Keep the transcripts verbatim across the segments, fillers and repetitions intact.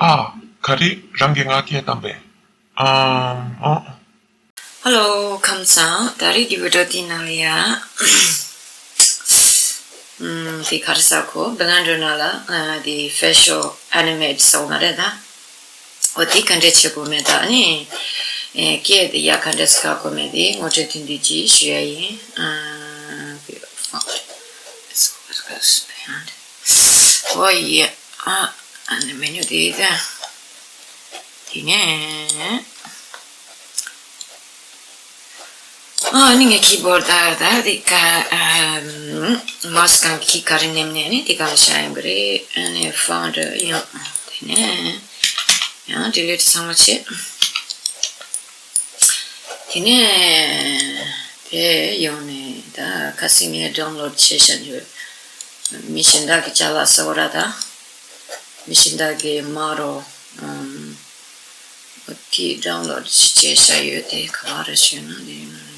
ཨ། ག་རེ། རང་གིས་ང་སྐད་བཏང་པས། ཨམ། ཨོ། Hello, ཁམས་བཟང་། ད་རེས་ཀྱི་བི་ཌི་ཡོ་འདིའི་ནང་ལ་ཡ། ཨམ། དེ་ག་རེ་ཟེར་གོ། བི་ལན་ཌར་ནང་ལ་ཨ་དེ་ཕེ་ཤལ་ཨེ་ནི་མེ་ཊི་ཟེར་བ་མ་རེད་ད། འོ་དེ་ག་འདྲས་བྱེད་དགོས་མེད་ད་ནི། ཨེ་སྐད་དེ་ཡ་ག་འདྲས་བཀག་དགོས་མེད་དེ་ངོ་སྤྲོད་དེ་འདི་ཅིག་ཞུ་ཡ་ཡིན། ཨ། འོ་ཡ། ཨ་ཨ་ནི་མེ་ནུ་དེ་ད། དེ་ནས། ཨ་ནི་ངའི་ཁི་བྷོར་ཌི་ད་ད་དེ་ཀ་ཨམ། མའོ་སི་གང་གི་ག་རེ་མནན་ནས་ནི་དེ་གང་བཞག་ཡོང་གི་རེད། ཨ་ནི་ཕོན་ཌི་ཡང་དེ་ནས་ཡང་ཌི་ལིཊ་ཚང་མ་བྱེད། དེ་ནས་དེ་ཡོང་ནས་ད་ཁ་སང་ངས་ཌའུན་ལོཌ་བྱས་བཞག་ཡོད། མི་གཞན་དག་གི་ཅ་ལག་ཟེར་བ་ར་ད། མི་གཞན་དག་གི་མ་རོ། ཨམ། ཨོ་དེ་ཌའུན་ལོཌ་བྱས་བཞག་ཡོད་དེ་ག་པར་རེད་ཞུས་ན་དེ་ཡིན་ན།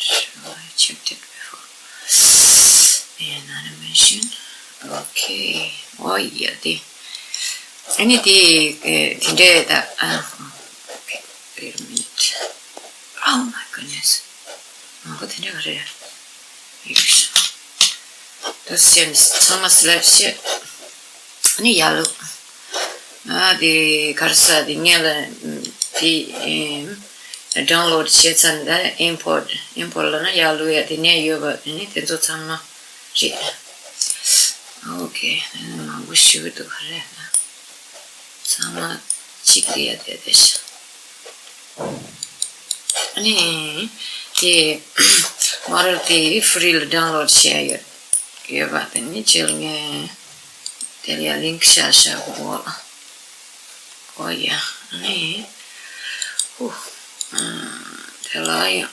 I checked it before. An animation. Okay. ཨོ་ཡ་དེ། ཨ་ནི་དེ་དེ་འདྲས་ད། ཨ། Okay. Wait a minute. Oh my goodness. མང་པོ་དེ་འདྲས་ག་རེད། ཡིག་ཤ། ད་སེམས་ཚང་མ་སི་ལེག་བྱེད། ཨ་ནི་ཡ་ལུ། ཨ་དེ་ག་རེ་ཟེར་དེ་ངས་ལ་དེ་ཌའུན་ལོཌ་བྱས་ཚར་ནས་ད་ཨིམ་པོར་ཊི། ཨིམ་པོར་ཊི་ལབ་ན་ཡར་བླུག་ཡ་དེ་ནས་ཡོད་པ་དེ་ནི་དེ་ཚོ་ཚང་མ་རེད། ཨོ་ཁེ། མང་པོ་ཞུ་གི་འདུག་ག་རེ་ན། ཚང་མ་གཅིག་རེད་ཡ་དེ་དེ་ཤ། ཨ་ནི་དེ་མ་རོ་དེ་ཧྥི་རི་ལ་ཌའུན་ལོཌ་བྱས་ཡོད་ཡོད་པ་དེ་ནི་རྗེས་ལ་ངས་དེ་ལ་ཡ་ལིང་ཀི་བཞག་བཞག་གོ། ཨོ་ཡ། ཨ་ནི། ཧུ། ཨ། དེ་ལ་ཡང་།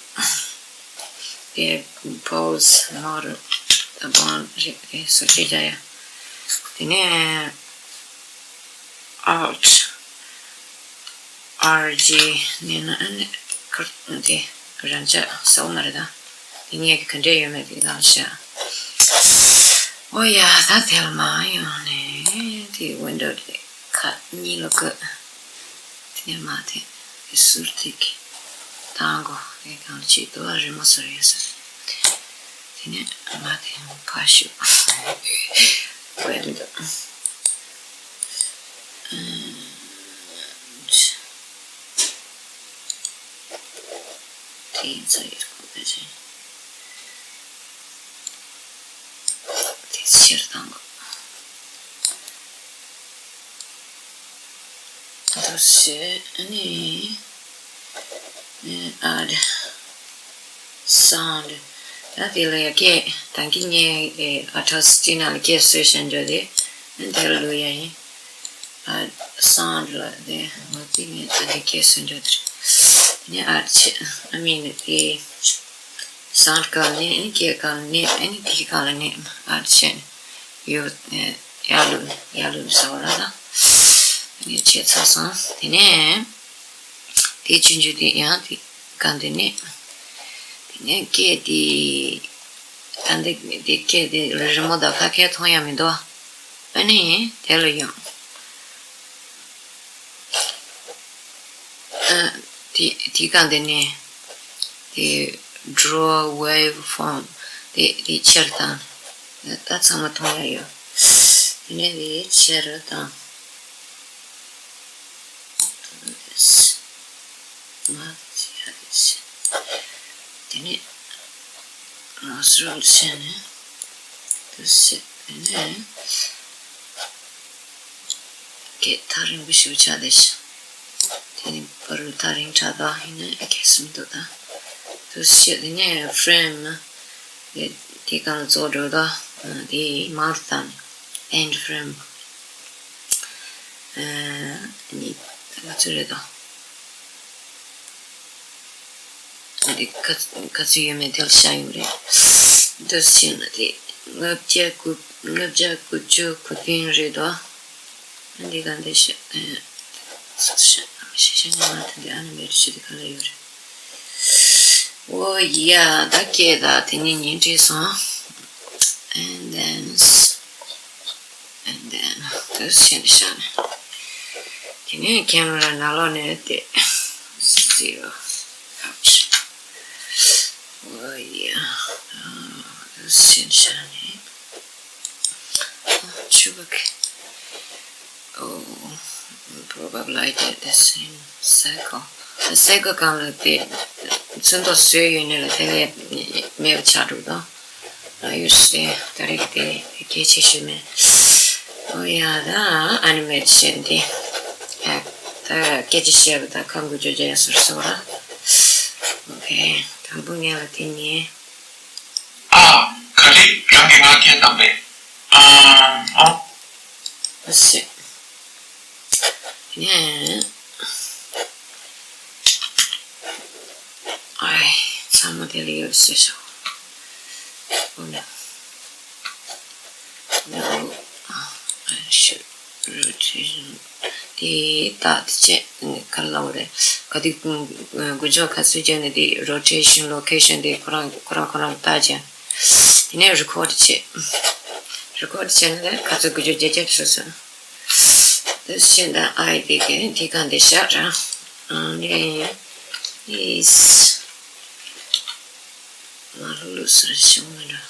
དེ་པོ་ཟི་མ་རུ་ད་བོན་རེད་དེ་སོ་སྐྱེ་རྒྱ་ཡ། དེ་ནས་ཨལ་ཊི་ཨར་ཇི་ནས་ན་ཨ་ནི་ཁར་དེ་རང་ཅག་ཟ་འོ་མ་རེད་ད། དེ་ངས་གི་ག་འདྲས་ཡོད་མེད་དེ་དང་ཤ། ཨོ་ཡ་ད་དེ་ལ་མ་ཡོང་ནས་དེ་ཝིན་ཌོ་དེ། ཁ་གཉིས་ལ་བཀོད། དེ་ནས་མ་དེ་ཟུར་ཐིག་བཏང་གོ། དེ་གང་ཅིག་ཏུ་རི་མོ་ཟེར་ཡོད་ཟེར། དེ་ནས་མ་དེ་ཕ་ཤུ་བས་མི་འདུག་དེ་ཡིན་ས་ཡོད་གོ་དེ་བཞིན། དེ་ཕྱིར་བཏང་གོ། འདུག་སེ་ཨ་ནི། ཨ་ཌི་སའུན་ཌི། ད་དེ་ལ་ཡ་སྐད་ད་གིན་ངས་ཨོ་ཌ་སི་ཊི་ནང་ལ་སྐད་བཟོས་བཞག་འགྲོ་དེ། ཨ་ནི་དེ་ལ་བླུག་ཡ་ཡིན། ཨ་ཌི་སའུན་ཌི་ལ་དེ་ང་ཚོས་ངས་ད་གིན་སྐད་བཟོས་འགྲོ་དེ་རེད། དེ་ནས་ཨ་ཌི་བྱས། ཨ་མིན་ནི་དེ། སའུན་ཌི་སྒང་ལ་ནས་ཨ་ནི་སྐད་སྒང་ལ་ནས་ཨ་ནི་དེའི་སྒང་ལ་ནས་ཨ་ཌི་བྱས་ནས་ཡོད། ཡར་ལུག་ཡར་ལུག་ཟེར་བ་ལ་ད། ཨ་ནི་བྱས་ཚར་སོང་། དེ་ནས་དེ་ཆུང་ཆུང་དེ་ཡང་དེ་སྒང་དེ་ནས། དེ་ནས་སྐད་དེ་ད་འདི་དེ་སྐད་དེ་རི་མོ་དང་ཁ་སྐད་མཐོང་ཡ་མི་འདུག་ཨ་ནི་དེ་ལ་ཡོང་། ཨ། དེ་དེ་གང་དེ་ནས་དེ་draw wave form དེ་དེ་ཕྱིར་བཏང་། ད་ཚང་མ་མཐོང་ཡ་ཡོད། དེ་ནས་དེ་ཕྱིར་བཏང་། ང་ཚོ་ཡ་དེ་ཕྱིར། དེ་ནས་ང་ཚོ་བྱས་ནས་དེ་ཕྱིར་དེ་ནས། སྐད་ཐག་རིང་པོ་ཞིག་ཆགས་བསྡད་ཤག་དེ་ནི་བར་དུ་ཐག་རིང་དྲགས་དོ། ཡིན་ནའི་སྐད་སུ་མི་འདུག་ད་དུ་ཤེས། དེ་ནས་ཕྲེམ་དེ་དེ་གང་ལ་རྫོགས་འགྲོ་དོ། དེ་མང་དུ་བཏང་ནས་ཨེན་ཌི་ཕྲེམ། ཨ་ནི་ང་ཚོ་རེད་དོ། འདི་ག་ག་ཚོད་ཡོད་མེད་དེ་ལ་བཞག་ཡོད་རེད། འདི་བྱས་ན་དེ་ལྔ་བརྒྱ་དགུ་ལྔ་བརྒྱ་དགུ་བཅུ་གོ་བདུན་རེད་དོ། འདི་ག་འདི་བཞག་ཨེ། ཤེས་ཤེས་ང་ང་དེ་འདི་ཨ་ནི་མེད་རེད། ཤི་དེ་ག་ལ་ཡོད་རེད། ཨོ་ཡ་ད་སྐད་ད་དེ་ནི་ཉིན་བྲིས་སོང་། And then and then འདི་བྱས་ནས་བཞག་ནས། ངས་ཁེ་མ་ར་ནང་ལོགས་ནས་དེ། zero. Ouch. Oh yeah. Oh, this is shiny. Oh, Chubak. Oh, probably I did the same cycle. The cycle གང་ལ་དེ་ཚོན་མདོག་བཟོས་ཡོད་ནི་ལ་དེ་ལས་མེད་པ་ཆགས་འགྲོ་དང་། ཨ་ཡོད་ཤི་དེ་ད་རེས་དེ་གལ་ཆེ་ཤོས་མེད། ཨོ་ཡ་ད་ཨ་ནི་མེད་བྱས་འདི། ཨ་ད་སྐད་ཆ་བཤད་པ་ད་ཁ་འགུལ་སྐྱོད་བྱས་ཟུར་སོང་ར། ཨོ་ཁེ། དང་པོ་ངས་ལ་དེ་ཉན། ཨ། ག་རེ། རང་གིས་ང་སྐད་བཏང་པས། ཨ། ཨ། ཨ་སི། ངས། ཨའི། ཚང་མ་དེ་ལ་ཡོད་ཟེར་ཤག་ཨོ་ན། No, I should rotation. དེ་ཏག་ཏག་བྱས་ནས་ག་རེ་ལབ་དགོས་རེད། ག་དུས་འགུལ་སྐྱོད་ག་ཚོད་བྱས་ནས་དེ་rotation location དེ་ཁོ་རང་ཁོ་རང་ཁོ་རང་ཏག་བྱས། དེ་ནས་record བྱས། record བྱས་ནས་ག་ཚོད་འགུལ་སྐྱོད་བྱས་བྱས་སོ་སོ། དེ་བཞིན་དུ་ཨའི་དེ་གས་དེ་ག་འདི་བཞག་ར། ཨ་ནི་is མ་ལྷུག་ལྷུག་ཟེར་བྱུང་མི་འདྲ།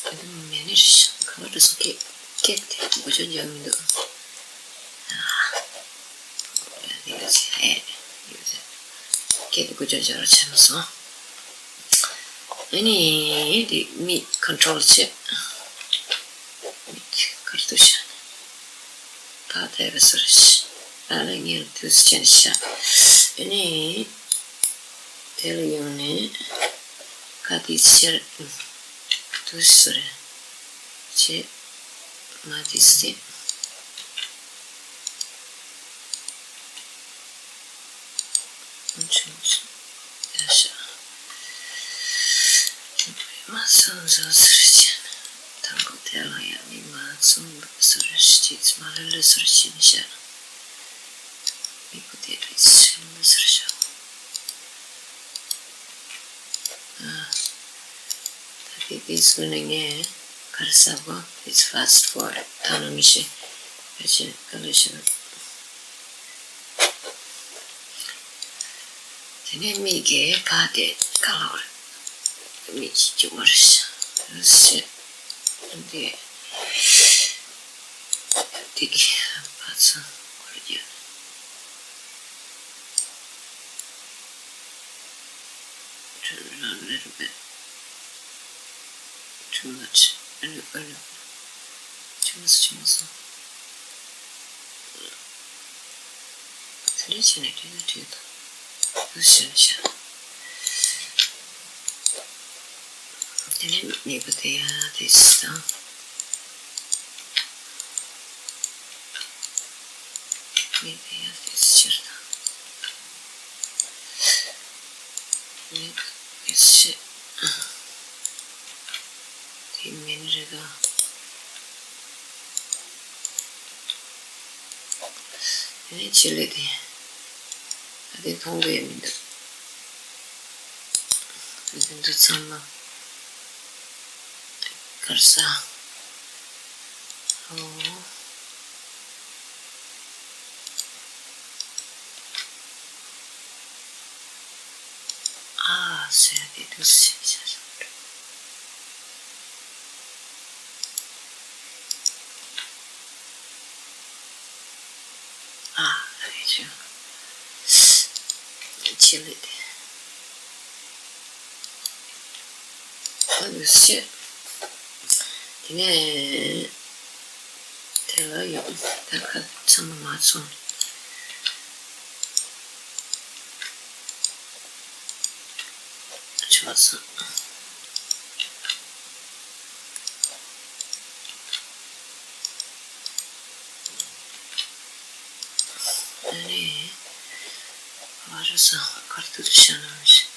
ཨ་ནི་མེ་ནེ་ཇར་ག་བར་དུ་སོང་ཀེག་ཀེག་དེ་འགུལ་སྐྱོད་རྒྱག་མི་འདུག་ཨ། ཡོད་ཚད་ཡོད་ཚད་ཀེག་དེ་འགུལ་སྐྱོད་རྒྱག་རོགས་བྱས་མ་སོང་། ཨ་ནི་དེ་མིག་control བྱེད། མིག་གར་དུ་བྱ། ད་ལྟ་བ་ཟེར་ཤི། ཨ་ལ་ངེར་དུས་ཆེན་ཤ། ཨ་ནི། དེ་ལ་ཡོང་ནས། ཁ་དེ་ཕྱིར། དུས་ཟེར། ཆེ། མ་དེ་སྲིད། མ་སོང་ཟོ་ཟེར་བྱས་ན། དང་པོ་དེ་ལ་ཡང་མི་མ་སོང་ཟོ་རེ་ཞིག་མ་ལུ་ལུ་ཟེར་བྱས་ན་བྱ། མི་པོ་དེ་རེད་ཟེར་ལུ་ཟེར་བྱ། ཨ། ད་དེ་དེ་སུ་ནས་ངས་གར་ས་བ། It's fast forward. ད་ནང་མི་ཤེས། ཕལ་ཆེར་ག་ལ་ཤེས་ན། དེ་ནས་མིག་གིས་ཕ་དེ་ག་ལ་བར། མིག་གིས་ཅི་བར་ཤ་ཟེར། དེ་དེ་གི་ཕ་ཚོ་བར་རྒྱུ། Turn around a little bit. Too much. ཨ་ནི་ཨ་ནི། ཆུང་སུ་ཆུང་སུ། དེ་འདྲ་བྱས་ནས་བྲིས་ན་བྲིས་དང་། འུ་ཤ་ཤ། དེ་ནས་མིག་པ་དེ་ཡང་དེ་སུ་དང་། མིག་དེ་ཡང་དེ་སུ་ཕྱིར་དང་། མིག་དེ་སུ་ཕྱིར། དེ་མིན་རེད་དོ། དེ་ནས་ཆེད་ལས་དེ། ད་དེ་མཐོང་གི་ཡོད་མི་འདུག་ད་དེ་འདི་ཚང་མ་གར་ས། ཨོ། ཨ་ཟེར་ཏེ་འདུག་སེ་བྱས་སོང་། ཨ་རེད་ཆུ། ཆེ་ལེ་དེ། ཨ་འདུག་སེ། དེ་ནས། དེ་ལ་ཡོང་། ད་ཁ་ཚང་མ་མ་ཚོང་། ཆོག་སོང་། ཨ་ནི། ཨ་རུ་སོང་། ཁར་ཐུག་ཏུ་བྱ་ན་མི་ཤེས།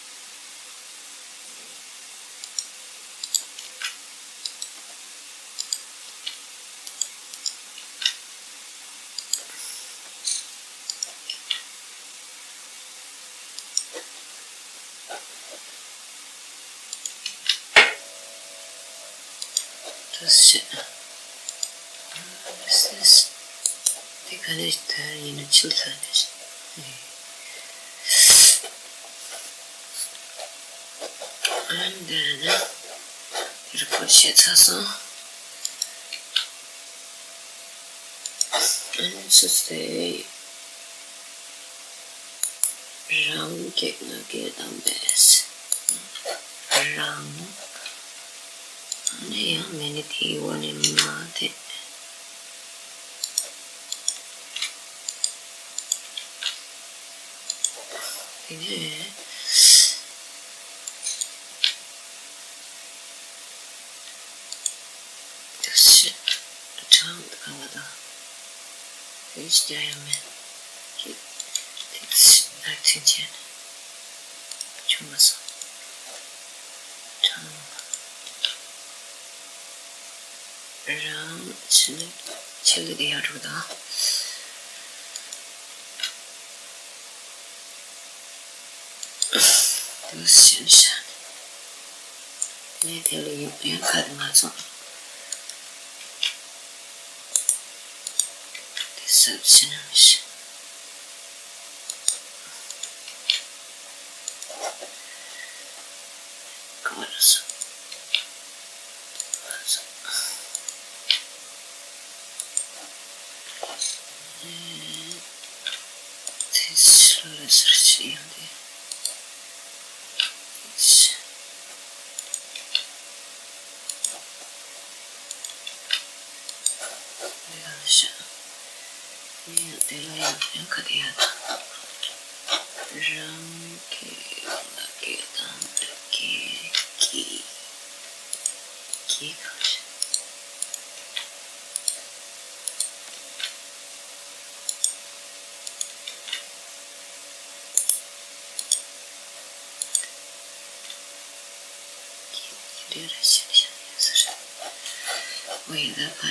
ཤེས། སེས། དེ་ག་ནས་དོན་ཡིན་ནོ་ཆུ་ལ་དེ་ཤེས། ཨ་འདི་ནི་རི་པོར་ཊི་བྱས་ཚར་སོང་། ཨ་ནི་སུ་སྟེ། རང་གི་ང་རྒྱལ་དང་བས། རང་། ཨ་ནི་ཡང་མེད་ནི་དེའི་འོག་ནས་མ་དེ། དེ་ནས། ཤི། གྲངས་ག་ལ་དང་། དེ་རྒྱ་ཡང་མེད། ཁྱེད། དེ་ཤི་ཨ་ཐིན་ཆེན། ཆུང་མ་སོང་། གྲངས། རང་ཆེ་ནི་ཆེ་ལི་དེ་ཡར་འགྲོ་དང་། དེ་ཤེས་ཤ། ངས་དེ་ལ་ཡང་ཡང་ཁ་དེ་མ་ཚོགས། དེ་སབ་ཆེ་ན་མི་ཤེས། ག་བ་ར་སོ། དེ་ཤི་ལ་སར་ཆི་ཡང་དེ། ཤི། དེ་ལ་ཤི། ཡང་དེ་ལ་ཡང་ཡང་ག་དེ་ཡང་དང་། རང་གི་ང་རྒྱལ་དང་རྒྱལ་གྱི་གི་གང་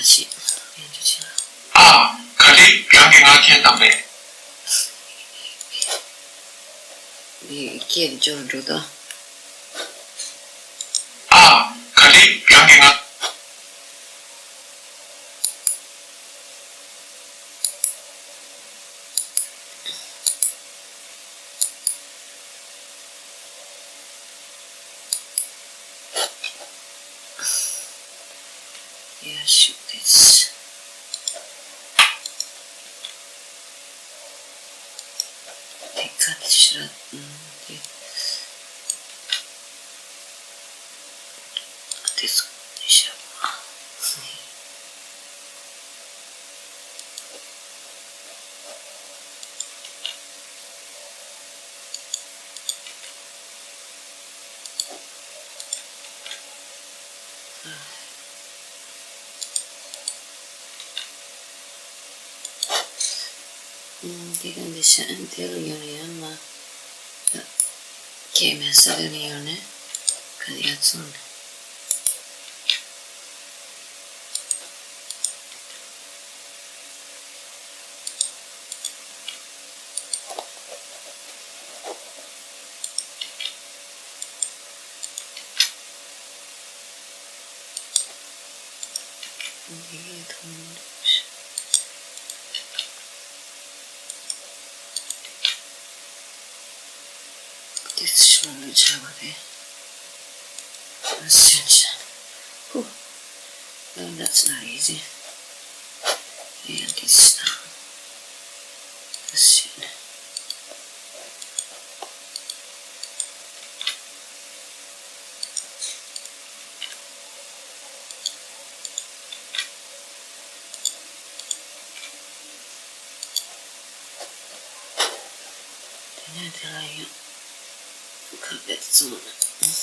ཞིག་ཨ། ག་རེ་རང་གི་ང་རྒྱལ་དང་བས། འདི་སྐད་སྦྱོར་འགྲོ་དང་། ཨ། ག་རེ་རང་གི་ང་། ཡ་ཤུ་དེས། དེ་ཁ་དེ་ཤི་ར་དེ། དེ་ཚོ་ཤ་བ། འདི་ག་འདི་ཤ་ཨན་དེ་རུ་ཡོང་ཡང་མ། ཁྱེད་མེད་ས་རེ་ནས་ཡོང་ནས་ག་ཡ་ཚོང་ནས། འདི་ཡི་ཐོག་ནས། This is really terrible. This is, whew. No, that's not easy. Yeah, this, um, this shit. དེ་ནས་དེ་ལ་ཡང་ཁ་པར་བཙུགས་ནས།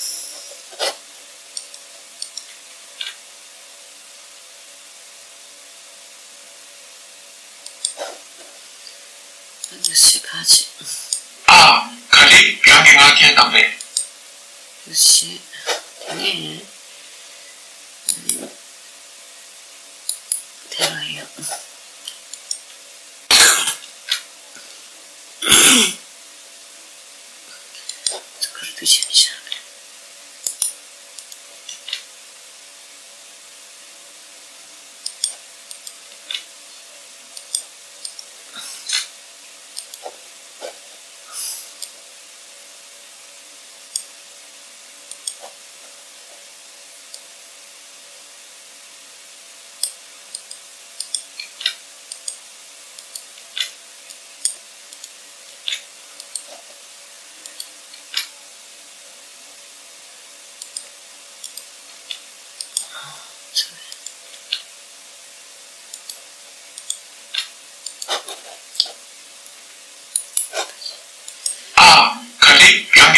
ཨ་ནི་ཤི་ཁ་ཆེ། ཨ། ག་རེ་རང་གི་ང་རྒྱལ་དང་བས། ཤི། དེ་ནས། དེ་ལ་ཡང་། ཚུགས་ཁར་དུ་བྱས་ནས་བཞག་ནས།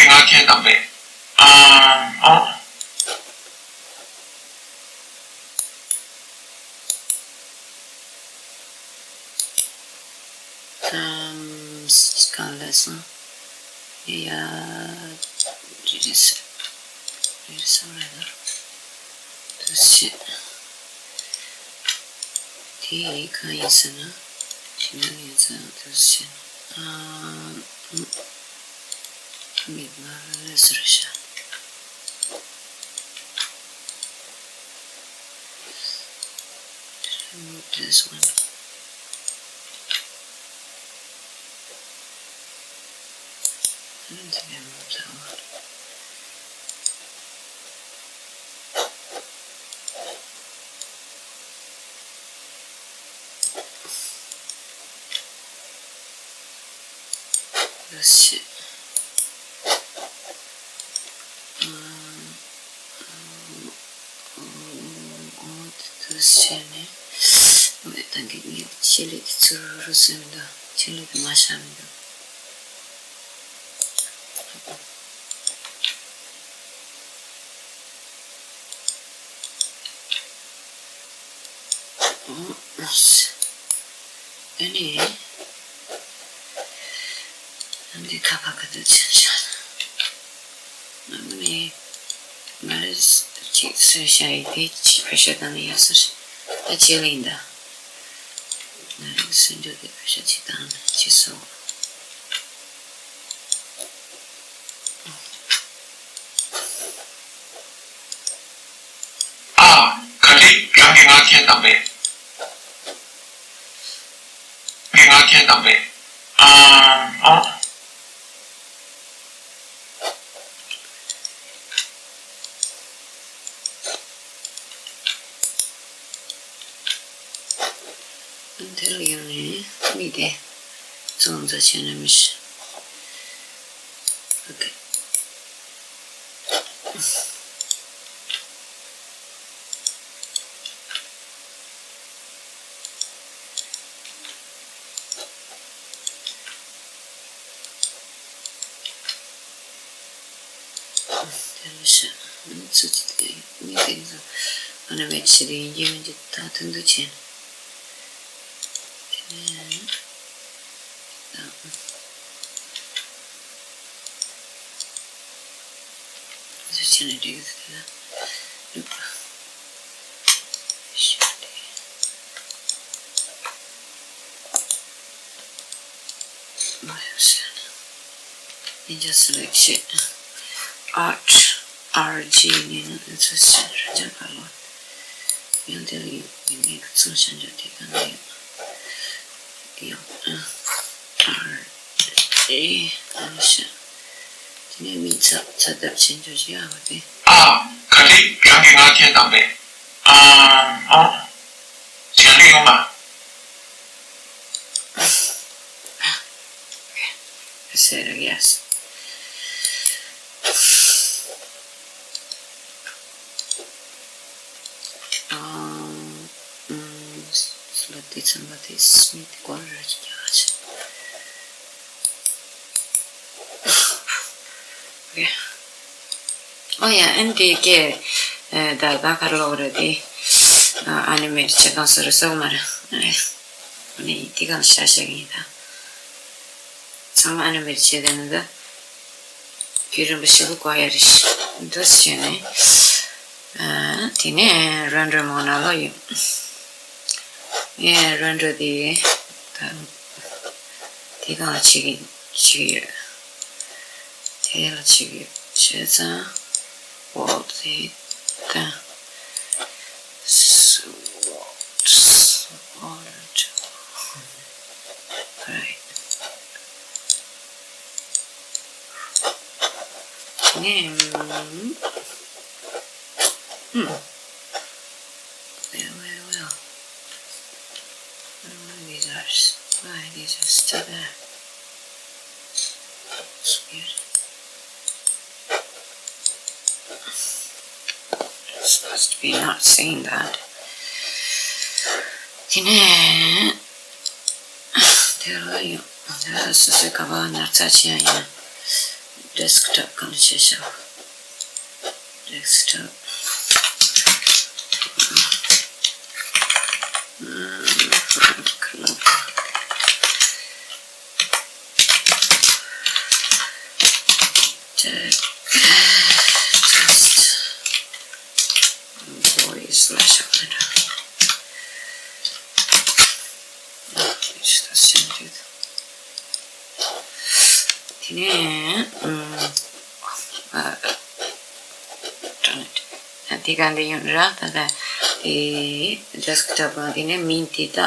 ང་ཁྱེད་དམ་པས། ཨ། ཨ། ཨམ། གང་ལ་སོང་། ཡ། རེད་ས། རེད་ས་རེད་ན། དུ་ཞི། དེ་གང་ཡིན་ཟེར་ན། ཞི་ན་ཡིན་ཟེར་ན་དུ་ཞི། ཨ། མིག་ང་ལ་ལས་ཟེར་ཤ། Remove this one. And remove that one. Let's see. ཨོ། ཨོ། ཨོ། དེ་ཚོ་བྱས་ནས། ཨོ། ད་གིན་ངས་ཆེད་ལས་དེ་ཚོ་རུ་སོན་འདུག་ཆེད་ལས་དེ་མ་བྱ་མི་འདུག་ཨོ། ཨ་ནི། འདི་ཁ་ཁ་ཁ་དུ་ཆེན་ཤོས། ཨ་ནི། ང་རེ་ཅིག་སོས་ཤ་ཡི་དེ་ཅིག་ཕེ་ཤ་དང་ནི་ཡ་སོ་ཤ། ད་ཆེ་ལིང་ད། ང་རེ་སོན་འཇོག་དེ་ཕེ་ཤ་ཅིག་དང་ནི་ཅིག་སོ། ཨ། ག་ཏི་རང་གི་ང་ཁྱེད་དམ་པས། ངས་ང་ཁྱེད་དམ་པས། ཨ། ཨ། དེ་ལ་ཡང་ནི་མི་དེ་ཙོང་ཙ་བྱས་ན་མི་ཤི། ཨོ་ཁེ། དེ་ལ་ཤ་ཚུ་ཚུ་དེ་མི་དེ་ཚོ་ཨ་ན་མེད་ཤི་དེ་ཡིན་གྱི་མིན་གྱི་ད་དུང་དུ་ཆེན། དེ་ནས་ད། བཟོ་བྱས་ནས་འགྲིག་གི་འདུག་ལ། ཡིན་ཅང་སི་ལེག་ཤེས། ཨར་ཊི། ཨར་ཇི་ནི་ནི་ཚོ་སི་ར་ཇ་ག་ལོ། ཡང་དེ་ལ་ཡོད་ངེས་ཀྱི་ཚོང་ཤན་ཇ་དེ་ག་ནས་ཡོད། ཡང་ཨར་ཨེ་ཨར་ཤ། དེ་ནས་མི་ཚ་ཚ་ཐབས་ཆེན་ཇོ་ཇི་ཡ་བ་དེ། ཨ། ག་ཏི་རང་གི་ང་ཁྱེད་དམ་པས། ཨ། ཨ། ཞལ་འདྲི་ཡོང་ང་། ཟེར་ཡས། ཨ། ཨུམ། སློབ་དེབ་ཚན་པ་དེ་སྨིད་སྐོར་ར་ཅིག་རྒྱག་ཆེ། ཨོ་ཡ། ཨན་དེ་ཀེ། ད་ད་གར་ལོག་རེད་དེ། ཨ་ནི་མེད་ཆེ་གང་སོ་རེ་སོག་མ་རེད། ཨ་ནི་དེ་གང་ཤ་ཤ་གི་ད། ཚང་མ་ཨ་ནི་མེད་ཆེ་དེ་ནི་ད། རྒྱུད་རིམ་པ་ཞིག་གོ་ཡ་རེད། འདུ་བྱས་ནས། དེ་ནས་རོན་རོ་མོ་ན་ལོ་ཡོད། ངས་རོན་རོ་དེ་ད་དེ་གང་ལ་བྱེད་ཀྱི་བྱེད་ཀྱི་ཡོད། དེ་ལ་བྱེད་ཀྱི་ཡོད་བྱས་ཙང་འོ་དེ་ད་སུ་འོ་སུ་འོ་ར་ཅོ་རའི། ངས། ཨུམ། Well, well, well. I don't know these are. Why these are still there? It's weird. It's supposed to be not saying that. དེ་ནས། དེ་ལ་ཡོད། དེ་ལ་སོ་སོའི་ཁ་པར་ནར་ཚ་ཆེ་ཡང་ཡིན། Desktop གང་བྱས་ཤག Desktop. Just boys slash outlet. དེ་ནས་ཨ་དེ་ག་འདི་ཡོད་ར། ད་ལྟ་དེ་desktop དེ་ནས་མིང་དེ་དག་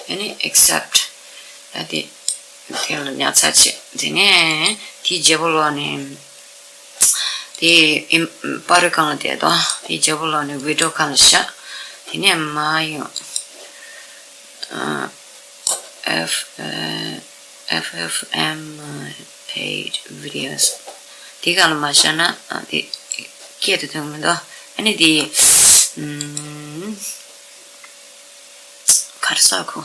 ཨ་ནི་accept ཨ་དེ་དེ་ལ་ཉར་ཚར་བྱས། དེ་ནས་དེའི་རྗེས་པོ་ལོག་ནས་དེ་ཨིམ་པར་སྒང་ལ་བསྡད་དོ། དེའི་རྗེས་པོ་ལོག་ནས་window སྒང་ལ་བཞག་དེ་ནས་མར་ཡོང་། ཨ། F- ཨ། F F M page videos དེ་སྒང་ལ་མར་བཞག་ན་ཨ་དེ་སྐད་དེ་ཐོན་མི་འདུག་ཨ་ནི་དེ་ཨམ། གར་ས་ཁོ།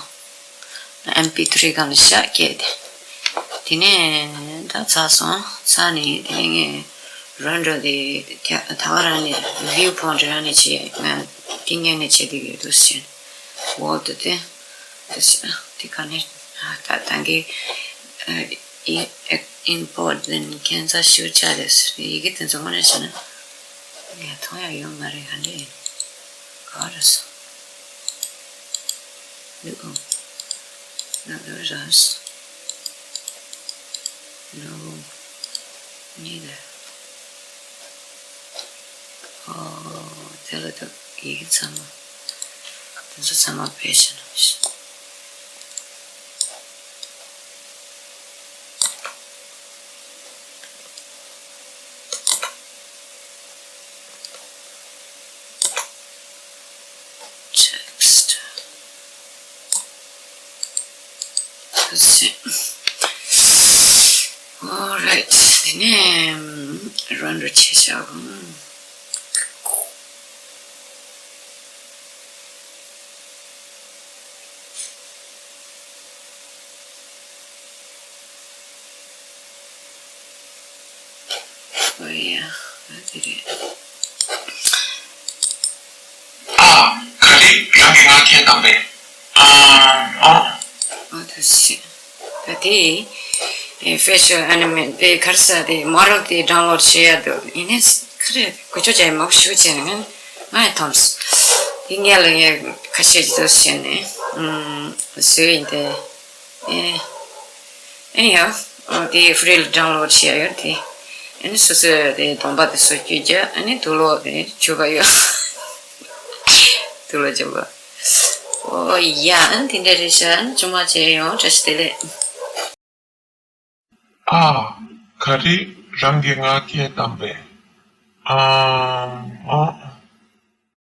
M P three སྒང་ལ་བཞག་སྐད་དེ། དེ་ནས་ད་ཚར་སོང་། ཚར་ནས་དེ་ནས་ངས་render དེ་ད་ག་རང་ནས་view point རང་ནས་བྱས། ང་དེ་ངས་ནས་བྱས་དེ་ཡོད་དུ་ཟེར། Word དེ་དེ་ཟེར་དེ་ག་ནས་ད་ད་གི་import then cancel ཞུ་བྱ་རེད་ཟེར། ཡི་གེ་དེ་ཚོ་དངོས་གནས་བྱས་ན་ངས་མཐོང་ཡ་ཡོད་མ་རེད། ག་འདྲ་ཡིན། ག་རེ་སོང་། འདུག་ཨང་། ན་ད་ར་ས། No neither. ཨོ། དེ་ལ་ད་ཡི་གེ་ཚང་མ། དེ་ཚོ་ཚང་མ་བེད་སྤྱད་ན་མི་ཤེས། Text. That's it. Alright. དེ་ནས་render བྱས་བཞག་ཨོ་ཡ། ཨ་དེ་རེད། ཨ། ག་རེ། རང་གི་ངག་འཁྱལ་བཏང་པས། ཨ། ཨོ། ཨོ་ད་ཤི། ད་དེ་ཨེ་facial animate དེ་གར་ས་དེ་model དེ་download བྱེད་ཡ་འདུག་ཡིན་ནའི་ག་རེ་གོ་ཆོད་ཅན་མང་པོ་ཞིག་བྱས་ནས་ང་ཡང་འཐོམས་སོང་། དེ་ངས་ལ་ངས་ཁ་ཤས་ཀྱི་དུ་བྱས་ནས་ཨུམ་བཟོས་ཡིན་ཏེ། ཨེ། Anyhow, ཨོ་དེ་free ལ་download བྱས་ཡོད་དེ། ཨ་ནི་སོ་སོས་དེ་གདོང་པ་དེ་སོ་བཅོས་རྒྱུ། ཨ་ནི་དུག་ལོག་དེ་བཅོས་པ་ཡོད། དུག་ལོག་བཅོས་པ། ཨོ་ཡ། ཨ་ནི་དེ་འདྲ་རེད་ཤག་ཨ་ནི་ཆུང་མ་བྱས་ཡོང་། བཀྲ་ཤིས་བདེ་ལེགས། ཨ། ག་རེ། རང་གི་ངག་འཁྱལ་བཏང་པས། ཨམ། ཨོ།